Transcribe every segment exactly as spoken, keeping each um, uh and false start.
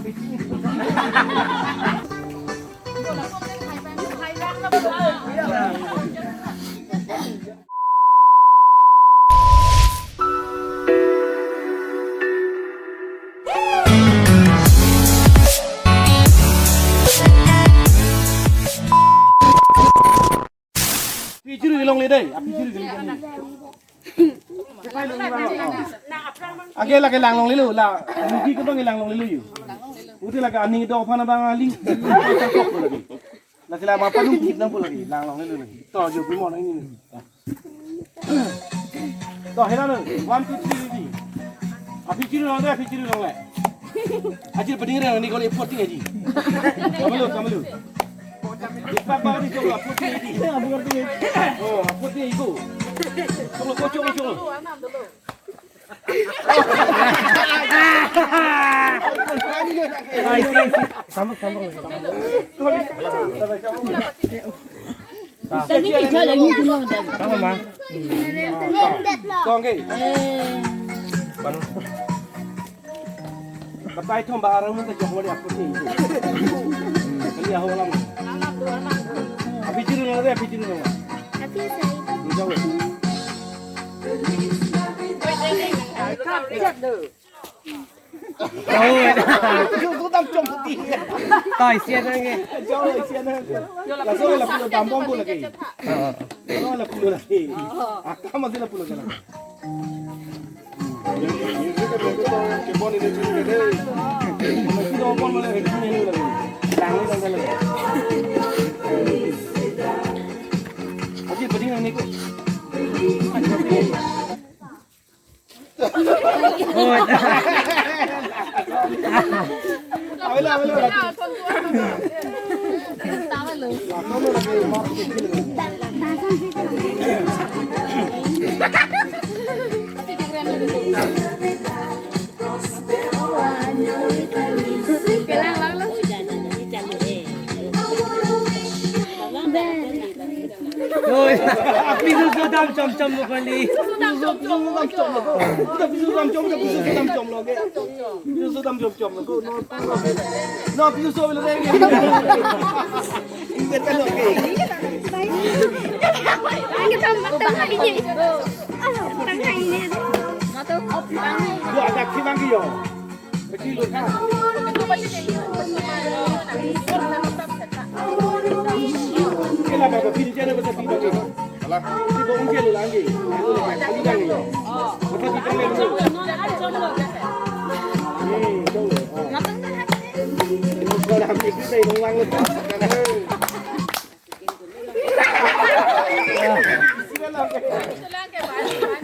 Api chiri longle dei, api chiri longle. Ake lake lang longlelo, la, mugi kedong lang longlelo yo. Uti lake aning do aphan abang ali. La sila ma panung kit nang pula lagi, lang longlelo lagi. To jo bimon ini. To, hela nang, one, two, three, ready. Api chiri longle, api chiri longle. Ajir peding reng ni kol ipot ting aji. Kamalu, kamalu. Ipak bang ni kol apot ting aji. Oh, apot ting aji ko. Kol ko chong chong. Ai, si, si. Sambung, sambung. Tadi kita lagi dulu. Tama, ma. Kong ke. Batai thom ba arang mun ta jok wali apot ting. Kali aho lam. Api chiri longle, api chiri longle. Api sai. Jauh. Yo, sudah cong putih. Tai sian lagi. Jauh sian lagi. Langsung la pulo dambom pula lagi. Langsung la pulo lagi. Akam masih la pulo lagi. Oi, piso sodam chom chom lo kali. Piso sodam chom chom lo. Piso sodam chom chom lo. Piso sodam chom chom lo. No, no, piso sodam lo. Ini kan lo. Ini tambah tambah ini. Ayo, kurang ini. Mau tuh. Dua ada kimang yo.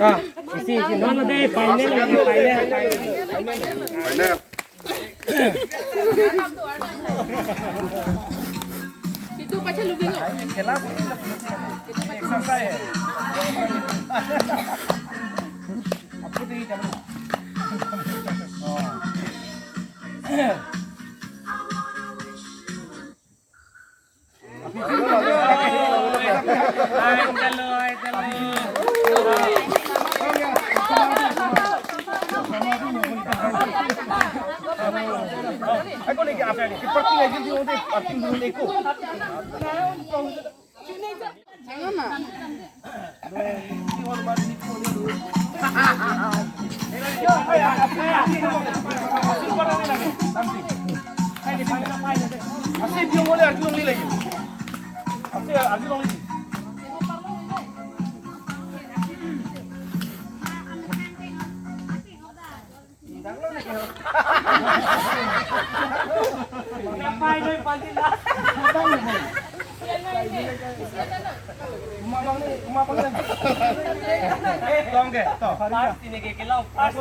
Ah, isi, isi. No, no, dei, final, final, final. Final. Itu pacha lubing. Exercise.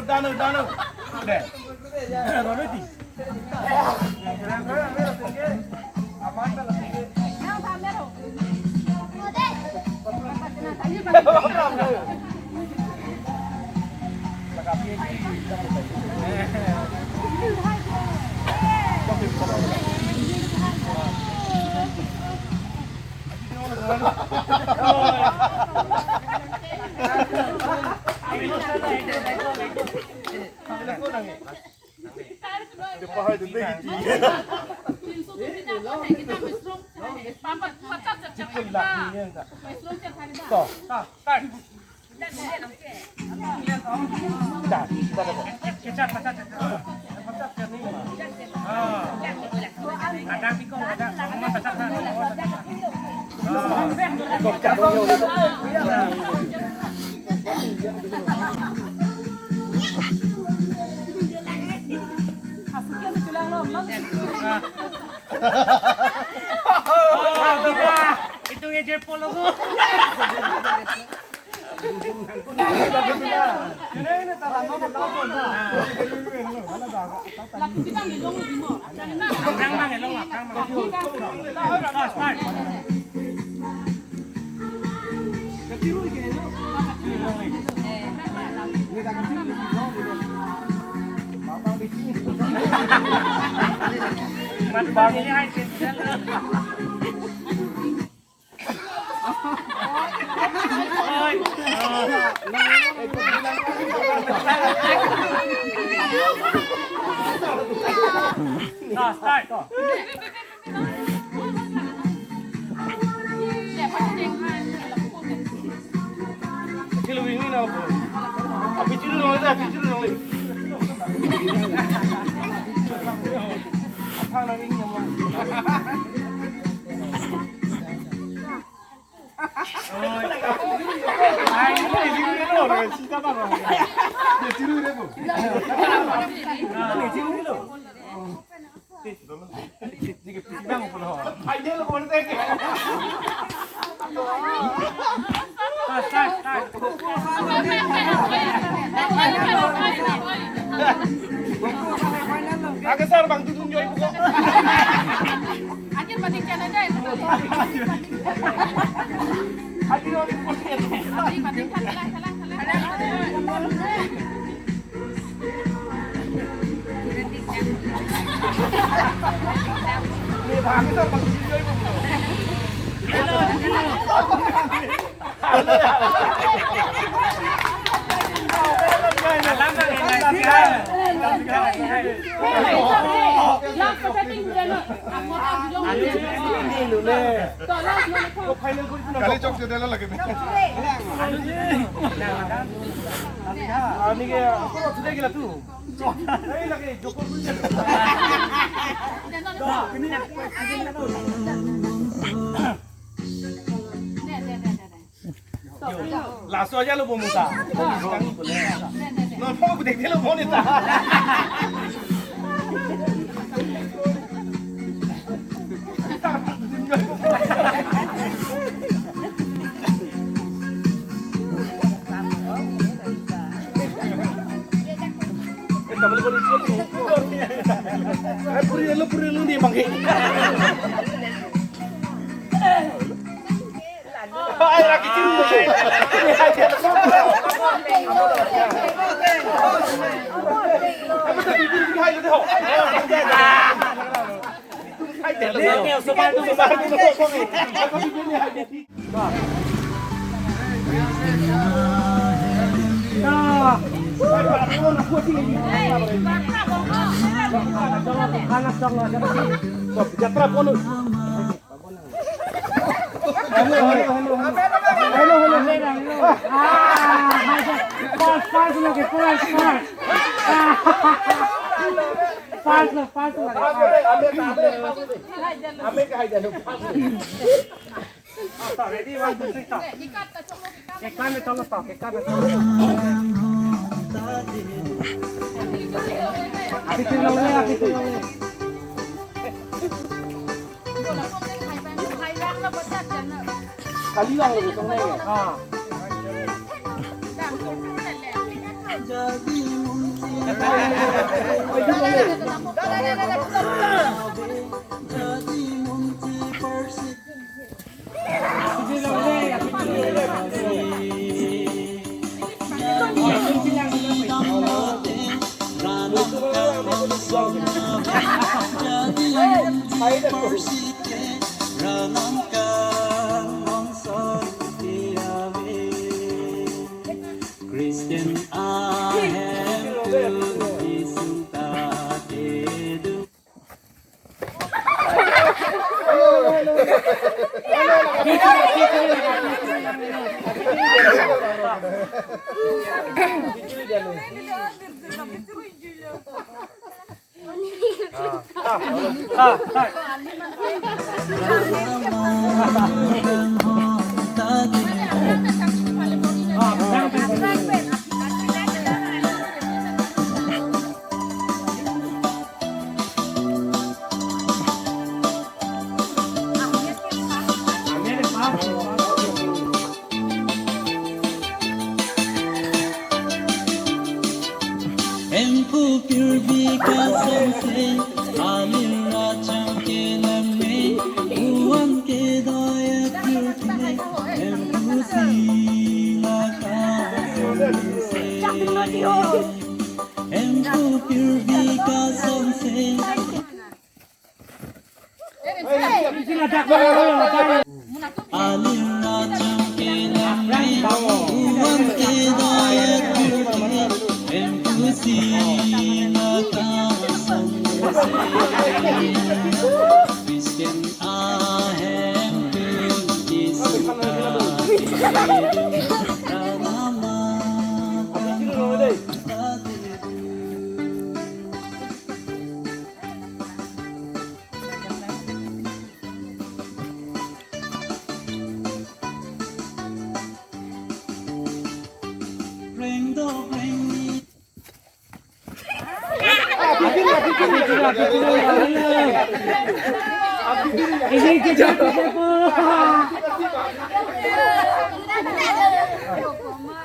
Danu, danu. Deh. Roti. Pakai dulu gitu. Kita mesrong. Papa, papa, kita mesrong. To, start. Itu ngejer polo ko. Akhir sar bang tutung joy buka. Akhir banding channel deh. Akhir orang. Banding banding kan, kan, kan, kan. Kali chok se dela lage. Ani ke, ako sudah gila tu. Ei, lagi Joko Widodo. Laso aja lo bomuta. No, mau gede lo bonita. Puri lo, puri lo ni bangke. Ay, lagi curu. Jatra ponu. Hello, hello, hello. Hello, hello, hello. Ah, first, first lagi, first, first. Ah, first lo, first lagi. Ame, ame, ame kahai jalo. Ready, one, two, three, start. Kekan me tolo to, kekan me tolo. Api tu long le, api tu long le. Kali lang lagi, tong nai. Ah. Christian ahem tu isun ta te Hemphu pirbi kasonse, alir racham kelang me, uan kedoya pirthe, hemphu si la kasonse. Hemphu pirbi kasonse.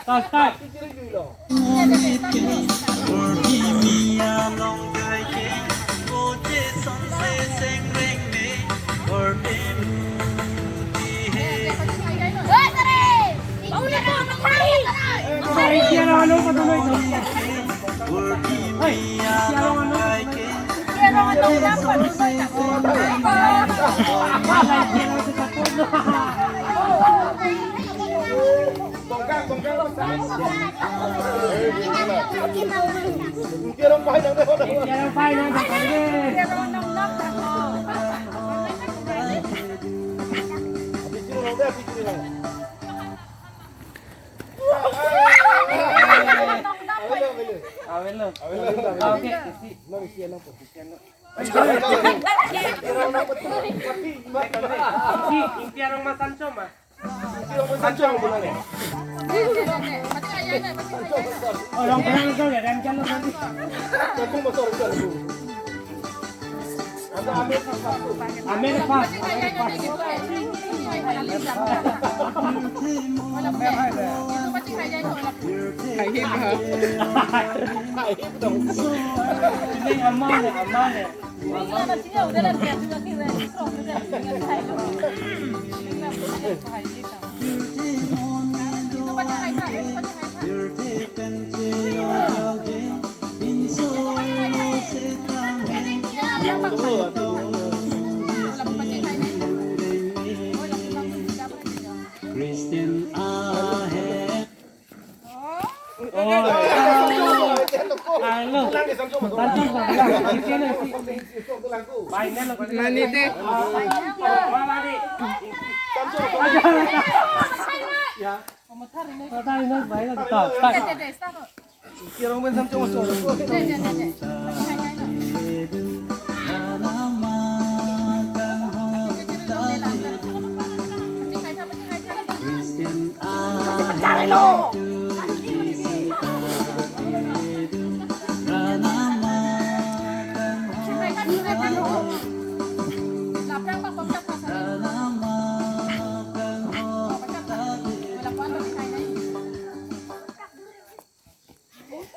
Start, start. Avelo. Avelo. Ah, okay. Isi. Isi, Ingti arong ma Sancho ma. Sancho ma. Oh, rong pernah nonton ya, dan kan nonton. Amen, Pak. Amen, Pak. Ini aman ya, aman ya. Christian ahem. Oh, hello. Mane de.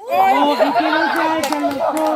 Oh, isi lang siya, siya lang po.